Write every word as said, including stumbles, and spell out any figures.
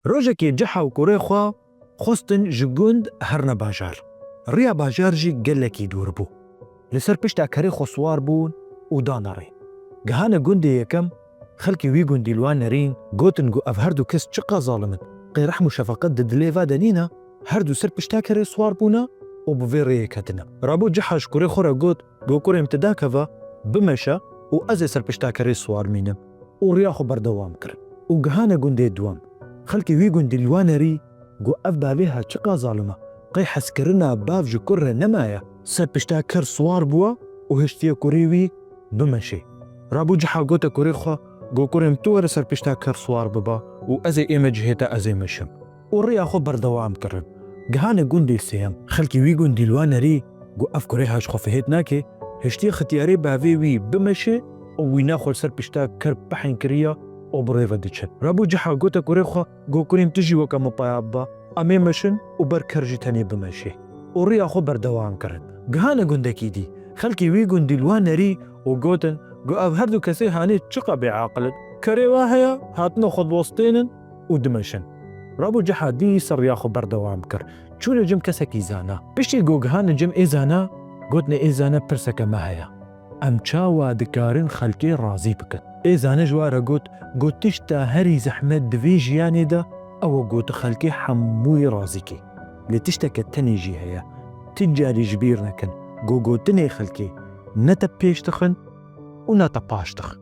Rojekê Ciha û kurê xwe xwestin ji gund herine bajar. Riya bajar jî gelekî dûr bû. Li ser pişta kerê xwe siwar bûn û dane rê. Gihane gundê yekem, xelkê wî gundî li wan nerîn, gotin ku ev her du kes çiqas zalim in. Qey rehm û şefaqet di dilê va de nîne, her du ser pişta kerê siwar bûne û bi vê rêyê ketine. Rabû Ciha ji kurê xwe re got, Go kurê min, tu dakeve, bimeşe û ez ê ser pişta kerê siwar mînim. Û riya xwe berdewam kirin. Û gihane gundê duwem. Xelkê wî gundî li wan nerî, got, Ev bavê ha çiqas zalim e. Qey hezkirina bav ji kur re nemaye. Ser pişta ker siwar bûye û hiştiye kurê wî bimeşê. Rabû Ciha gote kurê xwe, Go kurê min, tu were ser pişta ker siwar bibe û ez ê ême cihê te, ez ê meşim. Û riya xwe berdewam kirin. Gihane gundê sêyem. Xelkê wî gundî li wan nerî, got, Ev kurê ha ji xwe fihêt nake, hiştiye xitiyarê bavê wî bimeşe û wîna xwe li ser pişta ker pehên kiriye û bi rê ve diçe. Rabû Ciha gote kurê xwe, Go kurê min, tu jî weke min paya bibe, em ê meşin û ber ker jî tenê bimeşê. Û riya xwe berdewam kirin. Gihane gundekî dî. Xelkê wî gundî li wan nerî û gotin, Go ev her du kesê hanê çiqa bêaqil in. Kerê wa heye, hatine xwe diwestênin û dimeşin. Rabû Ciha dîsa riya xwe berdewam kir. Çûne cem kesekî zana. Piştî ku gihane cem ê zana, gotine, Ê zana, pirseke me heye. Em çawa dikarin xelkê razî bikin? Ê zana ji wa re got, Got, tişta herî zehmet di vê jiyanê de ew e, got, tu xelkê hemûyî razî kî. Lê tişteke tenê jî heye. Ti carî ji bîr nekin. Got, gotinê xelkê ne te pêş dixin û ne te paş dixin.